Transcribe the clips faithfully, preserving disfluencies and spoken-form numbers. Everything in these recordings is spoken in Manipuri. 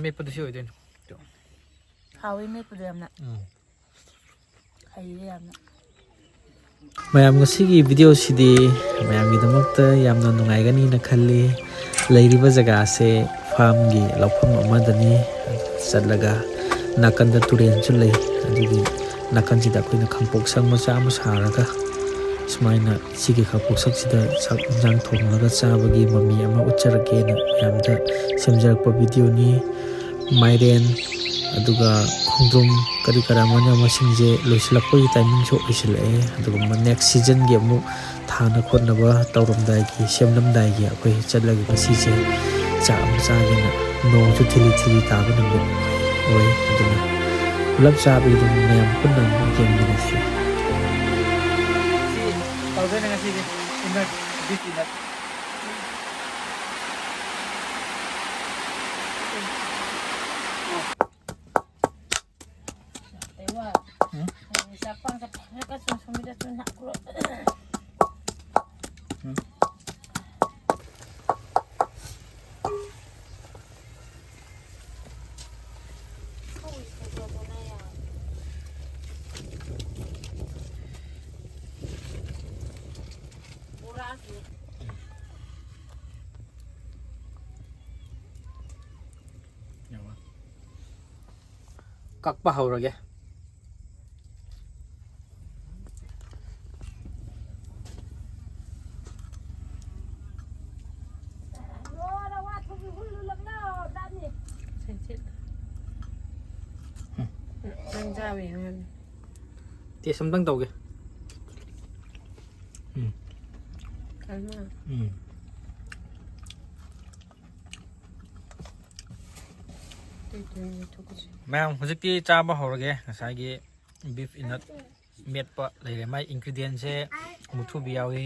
ꯃꯦꯠꯄꯗꯨ ꯁꯤ ꯑꯣꯏꯗꯣꯏꯅꯤ꯫ ꯍꯥꯎꯋꯤ ꯃꯦꯠꯄꯗꯣ ꯌꯥꯝꯅ꯫ ꯎꯝ꯫ ꯍꯩꯔꯦ ꯌꯥꯝꯅ꯫ ꯃꯌꯥꯝ, ꯉꯁꯤꯒꯤ ꯚꯤꯗꯤꯑꯣꯁꯤꯗꯤ ꯃꯌꯥꯝꯒꯤꯗꯃꯛꯇ ꯌꯥꯝꯅ ꯅꯨꯡꯉꯥꯏꯒꯅꯤꯅ ꯈꯜꯂꯤ꯫ ꯂꯩꯔꯤꯕ ꯖꯒꯥꯁꯦ ꯐꯥꯝꯒꯤ ꯂꯧꯐꯝ ꯑꯃꯗꯅꯤ꯫ ꯆꯠꯂꯒ ꯅꯥꯀꯟꯗ ꯇꯨꯔꯦꯜꯁꯨ ꯂꯩ꯫ ꯑꯗꯨꯒꯤ ꯅꯥꯀꯟꯁꯤꯗ ꯑꯩꯈꯣꯏꯅ ꯈꯥꯡꯄꯣꯛꯁꯪ ꯃꯆꯥ ꯑꯃ ꯁꯥꯔꯒ ꯁꯨꯃꯥꯏꯅ ꯁꯤꯒꯤ ꯈꯥꯡꯄꯣꯛꯁꯪꯁꯤꯗ ꯆꯥꯛ ꯏꯟꯖꯥꯡ ꯊꯣꯡꯂꯒ ꯆꯥꯕꯒꯤ ꯃꯃꯤ ꯑꯃ ꯎꯠꯆꯔꯛꯀꯦꯅ ꯃꯌꯥꯝꯗ ꯁꯦꯝꯖꯔꯛꯄ ꯚꯤꯗꯤꯑꯣꯅꯤ꯫ ꯃꯥꯏꯔꯦꯟ, ꯑꯗꯨꯒ ꯈꯣꯡꯗ꯭ꯔꯨꯝ, ꯀꯔꯤ ꯀꯔꯥ ꯃꯅꯥ ꯃꯁꯤꯡꯁꯦ ꯂꯣꯏꯁꯤꯜꯂꯛꯄꯒꯤ ꯇꯥꯏꯃꯤꯡꯁꯨ ꯑꯣꯏꯁꯤꯜꯂꯛꯑꯦ꯫ ꯑꯗꯨꯒ next seasonꯒꯤ ꯑꯃꯨꯛ ꯊꯥꯅ ꯈꯣꯠꯅꯕ ꯇꯧꯔꯝꯗꯥꯏꯒꯤ, ꯁꯦꯝꯂꯝꯗꯥꯏꯒꯤ ꯑꯩꯈꯣꯏ ꯆꯠꯂꯒ ꯉꯁꯤꯁꯦ ꯆꯥꯛ ꯑꯃ ꯆꯥꯒꯦꯅ, ꯅꯣꯡꯁꯨ ꯊꯤꯂꯤ ꯊꯤꯂꯤ ꯇꯥꯕ ꯅꯨꯃꯤꯠ ꯑꯣꯏ꯫ ꯑꯗꯨꯅ ꯄꯨꯂꯞ ꯆꯥꯕꯒꯤ ꯑꯗꯨꯝ ꯃꯌꯥꯝ ꯄꯨꯟꯅ ꯑꯃꯨꯛ ꯌꯦꯡꯃꯤꯟꯅꯁꯤ꯫ ꯁꯤ ꯇꯧꯗꯣꯏꯅꯦ ꯉꯁꯤꯗꯤ꯫ Inner, beef inner꯫ ꯀꯛꯄ ꯍꯧꯔꯒꯦ꯫ ꯅꯪ ꯆꯥꯕ ꯌꯦꯡꯉꯨ꯫ Taste ꯑꯝꯇꯪ ꯇꯧꯒꯦ꯫ ꯎꯝ꯫ ꯀꯜꯃ꯫ ꯎꯝ꯫ ꯃꯌꯥꯝ, ꯍꯧꯖꯤꯛꯇꯤ ꯆꯥꯕ ꯍꯧꯔꯒꯦ꯫ ꯉꯁꯥꯏꯒꯤ beef inner ꯃꯦꯠꯄ ꯂꯩꯔꯦ꯫ ꯃꯥꯏ ingredientꯁꯦ ꯃꯨꯊꯨꯕꯤ ꯌꯥꯎꯏ,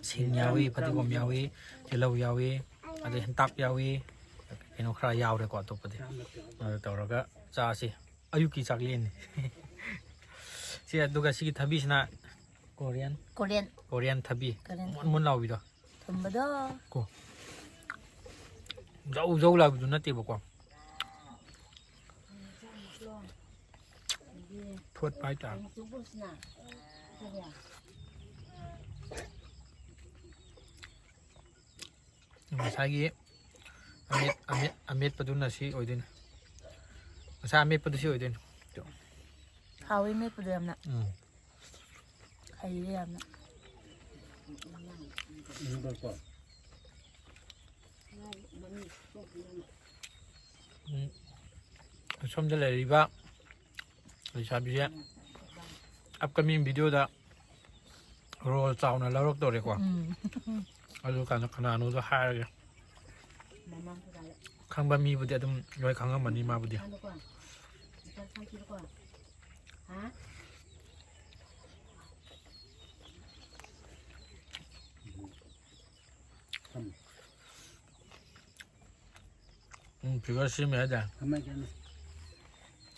ꯁꯤꯡ ꯌꯥꯎꯏ, ꯐꯗꯤꯒꯣꯝ ꯌꯥꯎꯏ, ꯇꯤꯜꯍꯧ ꯌꯥꯎꯏ, ꯑꯗꯩ ꯍꯦꯟꯇꯥꯛ ꯌꯥꯎꯏ, ꯀꯩꯅꯣ ꯈꯔ ꯌꯥꯎꯔꯦꯀꯣ꯫ ꯑꯇꯣꯞꯄꯗꯤ ꯑꯗꯨ ꯇꯧꯔꯒ ꯆꯥꯁꯤ꯫ ꯑꯌꯨꯛꯀꯤ ꯆꯥꯛꯂꯦꯟꯅꯤ꯫ ꯁꯤ, ꯑꯗꯨꯒ ꯁꯤꯒꯤ ꯊꯕꯤꯁꯤꯅ Korean, Korean꯫ Korean ꯊꯕꯤ꯫ Korean ꯃꯨꯟ ꯃꯨꯟ ꯂꯥꯎꯕꯤꯗꯣ꯫ ꯊꯨꯝꯕꯗꯣ꯫ ꯀꯣ꯫ ꯖꯧ ꯖꯧ ꯂꯥꯎꯕꯤꯗꯨ ꯅꯠꯇꯦꯕꯀꯣ, ꯊꯣꯠꯄ ꯍꯥꯏꯇꯥꯔꯦ꯫ ꯉꯁꯥꯏꯒꯤ ꯑꯃꯦꯠ- ꯑꯃꯦꯠ- ꯑꯃꯦꯠꯄꯗꯨꯅ ꯁꯤ ꯑꯣꯏꯗꯣꯏꯅꯤ꯫ ꯉꯁꯥꯏ ꯑꯃꯦꯠꯄꯗꯨ ꯁꯤ ꯑꯣꯏꯗꯣꯏꯅꯤ꯫ ꯍꯥꯎꯋꯤ ꯃꯦꯠꯄꯗꯣ ꯌꯥꯝꯅ꯫ ꯎꯝ꯫ ꯍꯩꯔꯦ ꯌꯥꯝꯅ꯫ ꯎꯝ꯫ ꯁꯣꯝꯗ ꯂꯩꯔꯤꯕ ꯂꯩꯁꯥꯕꯤꯁꯦ ꯑꯞꯀꯃꯤꯡ ꯚꯤꯗꯤꯑꯣꯗ ꯔꯣꯜ ꯆꯥꯎꯅ ꯂꯧꯔꯛꯇꯧꯔꯦꯀꯣ꯫ ꯎꯝ꯫ ꯑꯗꯨ ꯀꯥꯟꯗ ꯀꯅꯥꯅꯣꯗꯣ ꯍꯥꯏꯔꯒꯦ꯫ ꯈꯪꯕ ꯃꯤꯕꯨꯗꯤ ꯑꯗꯨꯝ ꯂꯣꯏ ꯈꯪꯉꯝꯃꯅꯤ ꯃꯥꯕꯨꯗꯤ꯫ ꯎꯝ, ꯐꯤꯒꯔ ꯁꯦꯝꯃꯦ ꯍꯥꯏꯇꯥꯔꯦ꯫ ꯊꯝꯃꯒꯦꯅꯦ꯫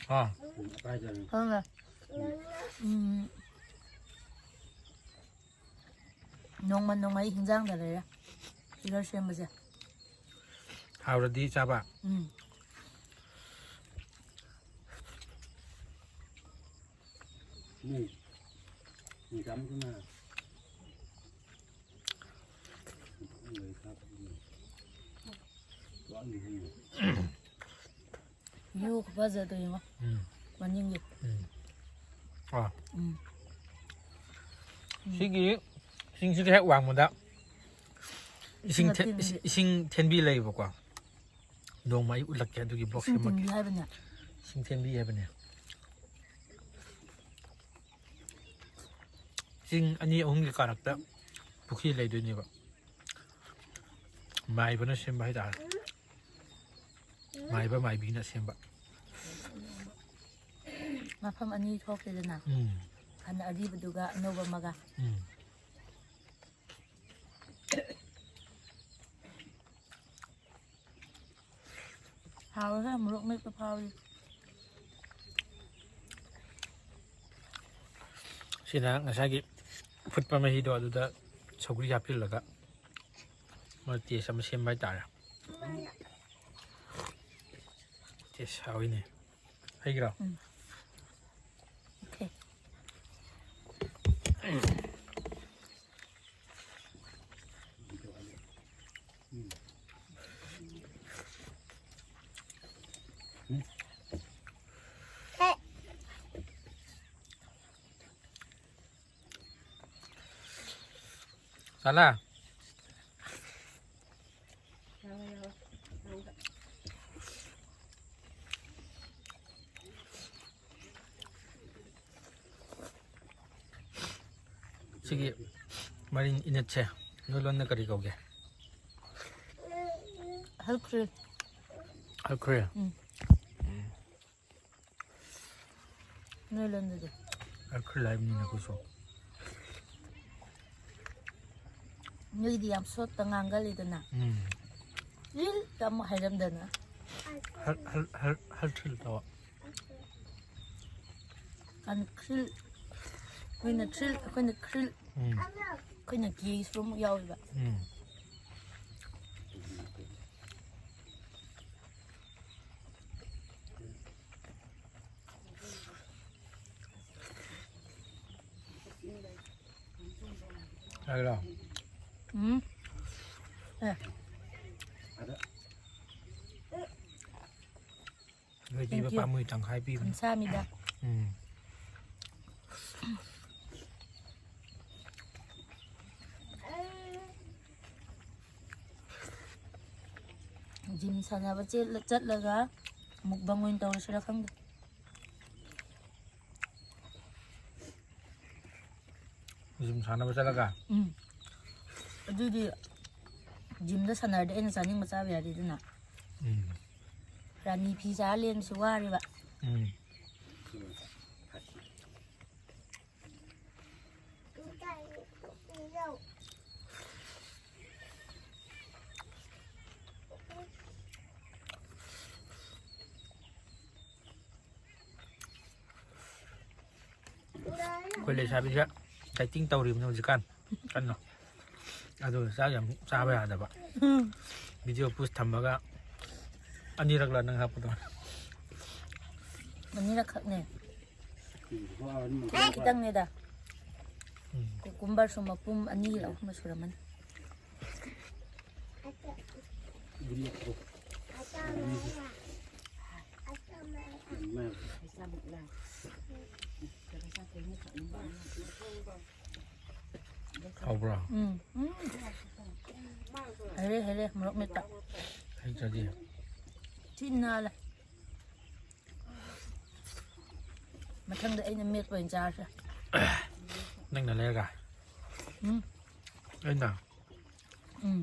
ꯑꯥ꯫ ꯎꯝ, ꯑꯄꯥꯏꯖꯔꯦ꯫ ꯈꯪꯉꯦ꯫ ꯎꯝ꯫ ꯅꯣꯡꯃ ꯅꯣꯡꯃꯒꯤ ꯍꯤꯟꯖꯥꯡꯗ ꯂꯩꯔꯦ ꯐꯤꯒꯔ ꯁꯦꯝꯕꯁꯦ꯫ ꯍꯥꯎꯔꯗꯤ ꯆꯥꯕ꯫ ꯎꯝ꯫ ꯎꯝ꯫ ꯎꯝ, ꯆꯥꯝꯃꯗꯨꯅ꯫ ꯚ꯭ꯌꯨ ꯈꯨꯐꯖꯗꯣ ꯌꯦꯡꯉꯣ꯫ ꯎꯝ꯫ ꯃꯅꯤꯡꯒꯤ꯫ ꯎꯝ꯫ ꯑꯥ꯫ ꯎꯝ꯫ ꯁꯤꯒꯤ ꯆꯤꯡꯁꯤꯒꯤ ꯍꯦꯛ ꯋꯥꯡꯃꯗ ꯏꯁꯤꯡ ꯏꯁꯤꯡ ꯊꯦ- ꯑꯇꯤꯡꯕꯤ꯫ ꯏꯁꯤꯡ ꯊꯦꯟꯕꯤ ꯂꯩꯌꯦꯕꯀꯣ꯫ ꯅꯣꯡꯃ ꯑꯩ ꯎꯠꯂꯛꯀꯦ ꯑꯗꯨꯒꯤ ꯕ꯭ꯂꯣꯛ ꯏꯁꯤꯡ ꯁꯦꯝꯃꯛꯀꯦ꯫ ꯇꯤꯡꯕꯤ ꯍꯥꯏꯕꯅꯦ꯫ ꯏꯁꯤꯡ ꯊꯦꯟꯕꯤ ꯍꯥꯏꯕꯅꯦ꯫ ꯆꯤꯡ ꯑꯅꯤ ꯑꯍꯨꯝꯒꯤ ꯀꯥꯔꯛꯇ ꯄꯨꯈ꯭ꯔꯤ ꯂꯩꯗꯣꯏꯅꯦꯕ꯫ ꯃꯥꯏꯕꯅ ꯁꯦꯝꯕ ꯍꯥꯏꯇꯥꯔꯦ꯫ ꯃꯥꯏꯕ ꯃꯥꯏꯕꯤꯅ ꯁꯦꯝꯕ꯫ ꯃꯐꯝ ꯑꯅꯤ ꯊꯣꯛꯇꯦꯗꯅ꯫ ꯎꯝ꯫ ꯍꯥꯟꯅ ꯑꯔꯤꯕꯗꯨꯒ ꯑꯅꯧꯕ ꯑꯃꯒ꯫ ꯎꯝ꯫ ꯍꯥꯎꯋꯦꯍꯦ, ꯃꯣꯔꯣꯛ ꯃꯦꯠꯄ ꯐꯥꯎꯏ꯫ ꯁꯤꯅ ꯉꯁꯥꯏꯒꯤ ꯐꯨꯠꯄ ꯃꯍꯤꯗꯣ ꯑꯗꯨꯗ ꯁꯧꯒ꯭ꯔꯤ ꯍꯥꯞꯆꯤꯜꯂꯒ ꯃꯣꯏ ꯇꯦꯁ ꯑꯃ ꯁꯦꯝꯕ ꯍꯥꯏꯇꯥꯔꯦ꯫ ꯇꯦꯁ ꯍꯥꯎꯏꯅꯦ꯫ ꯍꯩꯒ꯭ꯔꯣ? ꯎꯝ꯫ ꯑꯣꯀꯦ꯫ ꯆꯥꯂꯥ꯫ ꯁꯤꯒꯤ ꯃꯔꯤꯟ ꯏꯅꯠꯁꯦ ꯅꯣꯏ ꯂꯣꯟꯗ ꯀꯔꯤ ꯀꯧꯒꯦ? ꯍꯜꯈ꯭ꯔꯤꯜ꯫ ꯍꯜꯈ꯭ꯔꯤꯜ? ꯎꯝ꯫ ꯅꯣꯏ ꯂꯣꯟꯗꯗꯤ? ꯍꯜꯈ꯭ꯔꯤꯜ ꯍꯥꯏꯕꯅꯤꯅ ꯑꯩꯈꯣꯏꯁꯨ꯫ ꯅꯣꯏꯗꯤ ꯌꯥꯝ ꯁꯣꯠꯇ ꯉꯥꯡꯒꯜꯂꯤꯗꯅ꯫ ꯎꯝ꯫ ꯔꯤꯜ ꯇ ꯑꯃꯨꯛ ꯍꯥꯏꯔꯝꯗꯅ꯫ ꯍꯜ-, ꯍꯜ-, ꯍꯜ-, ꯍꯜꯈ꯭ꯔꯤꯜ ꯇꯧ꯫ ꯀꯟꯈ꯭ꯔꯤꯜ꯫ ꯑꯩꯈꯣꯏꯅ ꯊ꯭ꯔꯤꯜ, ꯑꯩꯈꯣꯏꯅ ꯈ꯭ꯔꯤꯜ꯫ ꯎꯝ꯫ ꯑꯩꯈꯣꯏꯅ ꯀꯦꯒꯤꯁꯨ ꯑꯃꯨꯛ ꯌꯥꯎꯋꯦꯕ꯫ ꯎꯝ꯫ ꯍꯥꯏꯔꯣ? ꯎꯝ꯫ ꯑꯦ꯫ ꯅꯣꯏ ꯄꯤꯕ Thank you꯫ ꯄꯥꯝꯃꯨꯏ, ꯇꯪꯈꯥꯏ ꯄꯤꯕꯅꯤ꯫ ꯈꯝꯁꯥꯃꯤꯗ꯫ ꯎꯝ꯫ ꯖꯤꯝ ꯁꯥꯟꯅꯕ ꯆꯦꯜꯂ-, ꯆꯠꯂꯒ ꯃꯨꯛꯕꯪ ꯑꯣꯏꯅ ꯇꯧꯔꯁꯤꯔ ꯈꯪꯗꯦ꯫ ꯖꯤꯝ ꯁꯥꯟꯅꯕ ꯆꯠꯂꯒ? ꯎꯝ꯫ ꯑꯗꯨꯗꯤ ꯖꯤꯝꯗ ꯁꯥꯟꯅꯔꯗꯤ ꯑꯩꯅ ꯆꯥꯅꯤꯡꯕ ꯆꯥꯕ ꯌꯥꯔꯦꯗꯅ꯫ ꯎꯝ꯫ ꯔꯥꯅꯤ ꯐꯤ ꯁꯥꯔ ꯂꯦꯟꯕꯁꯨ ꯋꯥꯔꯦꯕ꯫ ꯎꯝ꯫ ꯑꯩꯈꯣꯏ ꯂꯩꯁꯥꯕꯤꯁꯦ dieting ꯇꯧꯔꯤꯕꯅꯤ ꯍꯧꯖꯤꯛꯀꯥꯟ ꯀꯟꯅ꯫ ꯑꯗꯨ ꯆꯥꯛ ꯌꯥꯝ ꯆꯥꯕ ꯌꯥꯗꯕ꯫ ꯎꯝ. ꯚꯤꯗꯤꯑꯣ ꯄꯨꯁ ꯊꯝꯃꯒ ꯑꯅꯤꯔꯛꯂ ꯅꯪ ꯍꯥꯞꯄꯗꯣ? ꯑꯅꯤꯔꯛ ꯈꯛꯅꯦ꯫ ꯈꯤꯇꯪ ꯈꯤꯇꯪꯅꯦꯗ꯫ ꯎꯝ. ꯀꯨꯀꯨꯝꯕꯔꯁꯨ ꯃꯄꯨꯝ ꯑꯅꯤꯔ ꯑꯍꯨꯝꯔ ꯁꯨꯔꯝꯃꯅꯤ꯫ ꯍꯥꯎꯕ꯭ꯔꯣ? ꯎꯝ. ꯎꯝ. ꯍꯩꯔꯦ, ꯍꯩꯔꯦ, ꯃꯣꯔꯣꯛ ꯃꯦꯠꯄ꯫ ꯍꯩꯇ꯭ꯔꯗꯤ? ꯊꯤ ꯅꯥꯜꯂꯦ꯫ ꯃꯊꯪꯗ ꯑꯩꯅ ꯃꯦꯠꯄ ꯑꯣꯏꯅ ꯆꯥꯔꯁꯦ꯫ ꯅꯪꯅ ꯂꯩꯔꯒ? ꯎꯝ. ꯑꯩꯅ? ꯎꯝ.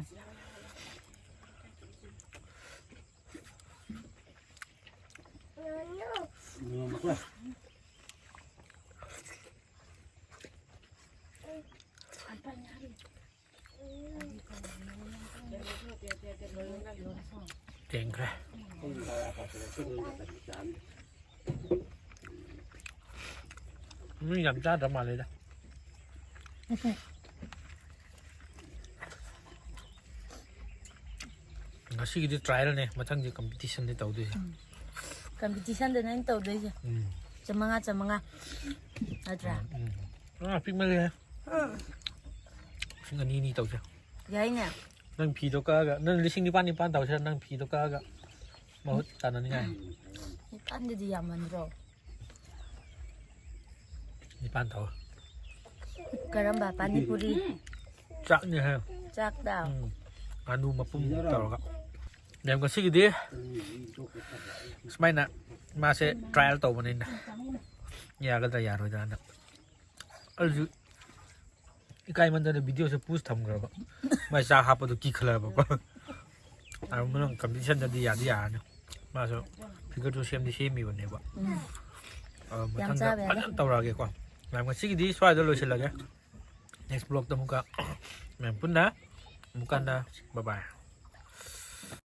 ꯇꯦꯡꯈ꯭ꯔꯦ꯫ ꯃꯤ ꯌꯥꯝ ꯆꯥꯗ꯭ꯔ ꯃꯥꯜꯂꯦꯗ꯫ ꯉꯁꯤꯒꯤꯗꯤ trialꯅꯦ, ꯃꯊꯪꯗꯤ competitionꯗꯤ ꯇꯧꯗꯣꯏꯁꯦ꯫ ꯎꯝ. Competitionꯗꯅꯦ ꯑꯩꯅ ꯇꯧꯗꯣꯏꯁꯦ꯫ ꯎꯝ. ꯆꯥꯃꯉꯥ, ꯆꯥꯃꯉꯥ꯫ ꯅꯠꯇ꯭ꯔꯥ? ꯎꯝ, ꯎꯝ. ꯑꯥ, ꯄꯤꯛꯃꯜꯂꯦ꯫ ꯎꯝ. ꯂꯤꯁꯤꯡ ꯑꯅꯤ ꯑꯅꯤ ꯇꯧꯁꯦ꯫ ꯌꯥꯏꯅꯦ꯫ ꯅꯪ ꯐꯤꯗꯣ ꯀꯛꯑꯒ, ꯅꯪ ꯂꯤꯁꯤꯡ ꯅꯤꯄꯥꯟ ꯅꯤꯄꯥꯟ ꯇꯧꯁꯤꯔ, ꯅꯪ ꯐꯤꯗꯣ ꯀꯛꯑꯒ ꯃꯍꯨꯠ ꯇꯥꯅꯅꯤꯡꯉꯥꯏ? ꯅꯤꯄꯥꯟꯗꯨꯗꯤ ꯌꯥꯝꯃꯟꯗ꯭ꯔꯣ? ꯅꯤꯄꯥꯟ ꯇꯧ꯫ ꯀꯔꯝꯕ ꯄꯥꯅꯤꯄꯨꯔꯤ? ꯆꯥꯛꯅꯦ ꯍꯥꯏ꯫ ꯆꯥꯛꯇ? ꯎꯝ. ꯉꯥꯅꯨ ꯃꯄꯨꯝ ꯇꯧꯔꯒ꯫ ꯃꯦꯝ, ꯉꯁꯤꯒꯤꯗꯤ ꯁꯨꯃꯥꯏꯅ ꯃꯥꯁꯦ trial ꯇꯧꯕꯅꯤꯅ ꯌꯥꯒꯗ꯭ꯔꯥ ꯌꯥꯔꯣꯏꯗ꯭ꯔꯥꯅ꯫ ꯑꯩꯁꯨ ꯏꯀꯥꯏꯃꯟꯗꯅ videoꯁꯦ pause ꯊꯝꯈ꯭ꯔꯕ꯫ ꯃꯥꯏ ꯆꯥꯛ ꯍꯥꯞꯄꯗꯣ ꯀꯤꯈꯠꯂꯛꯑꯕꯀꯣ꯫ ꯑꯗꯨ ꯃꯅꯨꯡ competitionꯗꯗꯤ ꯌꯥꯗꯤ ꯌꯥꯔꯅꯤ꯫ ꯃꯥꯁꯨ figureꯗꯨ ꯁꯦꯝꯗꯤ ꯁꯦꯝꯃꯤꯕꯅꯦꯕ꯫ ꯎꯝ. ꯑ, ꯌꯥꯝ ꯃꯊꯪꯗ ꯆꯥꯕ ꯌꯥꯗꯦ꯫ ꯐꯖꯅ ꯇꯧꯔꯛꯑꯒꯦꯀꯣ꯫ ꯃꯌꯥꯝ, ꯉꯁꯤꯒꯤꯗꯤ ꯁ꯭ꯋꯥꯏꯗ ꯂꯣꯏꯁꯤꯜꯂꯒꯦ꯫ Next vlogꯇ ꯑꯃꯨꯛꯀ ꯃꯌꯥꯝ ꯄꯨꯟꯅ ꯑꯃꯨꯛꯀ ꯍꯟꯅ bye bye꯫